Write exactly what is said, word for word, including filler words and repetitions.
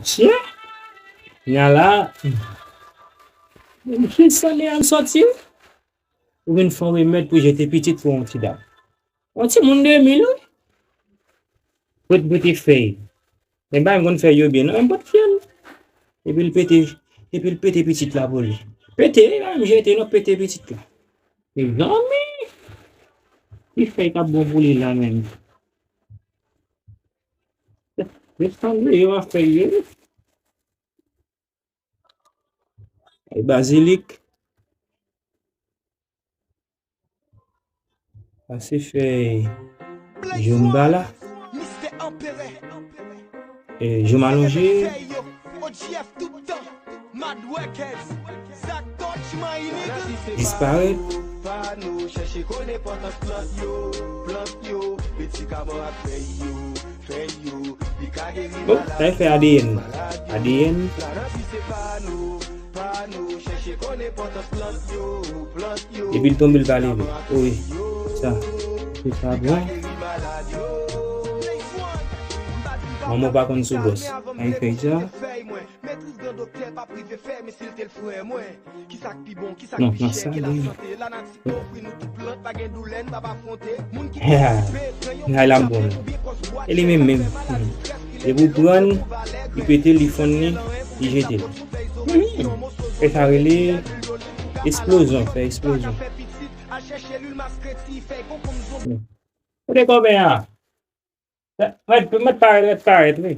Chien? Nya la. Ki sann li al sòti? Ou vin fè yon remèd pou jete pitit pou yon ti dam. Yon timoun de mil, wi. Pote, pote fèy. Men pa m konn fèy yo byen, non, men pote fèy. Epi l pete, epi l pete pitit la pou li. Pete, wi, pa m jete, non, pete pitit la. Mezanmi! Ki fèy k ap bon pou li la menm? Ret tann li, yo ap fèy yo. E bazilik. Pase fèy jonba la. E jonm alonje. Disparèt. Bon, sa e fè A D N. A D N. Epi l tonbe, l pa leve. O wi. Sa. Se sa bon. Manman pa konn sou bòs. Sa e fè sa. Non, nan sa li. Ay la m bon. E li menm menm. Epi w pran, li pete, li fonn li, li jete l. E sa rele eksplozyon, fè eksplozyon. Kote kòben an? Mèt, mèt parèt, mèt parèt, wi.